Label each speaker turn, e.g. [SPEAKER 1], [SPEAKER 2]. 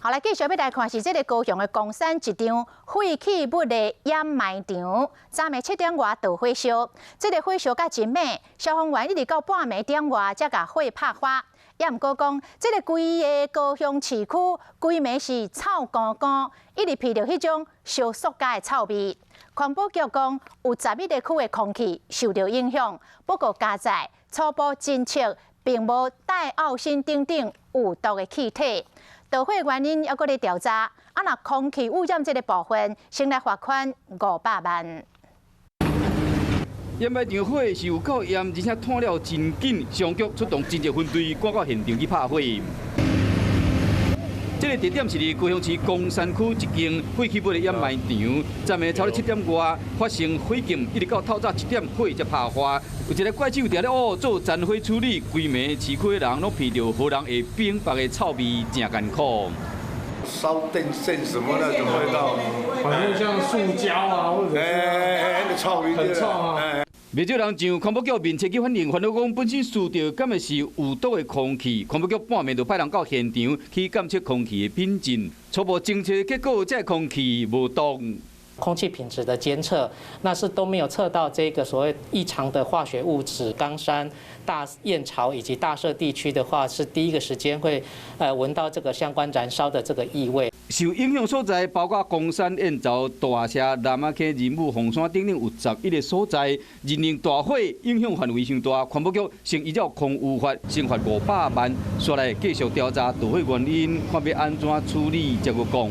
[SPEAKER 1] 好，來繼續欲來看是這个高雄的岡山一場廢棄物的掩埋場，昨暝7點外著火燒，這个火燒甲真猛，消防員一直到半暝點外才共火拍發。也毋過講，這个規个高雄市區規暝是臭糊糊，一直鼻著彼種燒塑膠的臭味。環保局講，有11個區的空氣受著影響，不過佳哉初步偵測並無戴奧辛等等有毒的氣體。著火原因猶閣咧調查，啊，若空氣污染這个部分，先來罰款500萬。
[SPEAKER 2] 掩埋場火是有夠炎，而且湠了真緊，消防局出動偵測分隊，趕到現場去拍火。這个地點是佇高雄市岡山區一間廢棄物的掩埋場，昨暝差不多7點外發生火警，一直到透早7點火才拍發。有一个怪手佇咧哦做殘火處理，規暝市區的人攏鼻著予人會冰白的臭味，誠艱苦。
[SPEAKER 3] 燒電線什麼那種味道，
[SPEAKER 4] 反正像塑膠啊，或者是
[SPEAKER 3] 哎，那臭味
[SPEAKER 4] 很臭啊。
[SPEAKER 2] 袂少人上環保局面前去反映，煩惱講本身嗅著敢會是有毒的空氣。環保局半暝就派人到現場去檢測空氣的品質，初步偵測結果，這空氣無毒。
[SPEAKER 5] 空氣品質的監測，那是都沒有測到這個所謂異常的化學物質。岡山、大燕巢以及大社地區的話，是第一個時間會聞到這個相關燃燒的這個異味。
[SPEAKER 2] 受影響所在包括岡山、燕巢、大社、南仔坑、仁武、鳳山等等有11個所在，認定大火影響範圍傷大，環保局先依照空污法，先罰500萬，煞來繼續調查著火原因，看欲按怎處理，才閣講。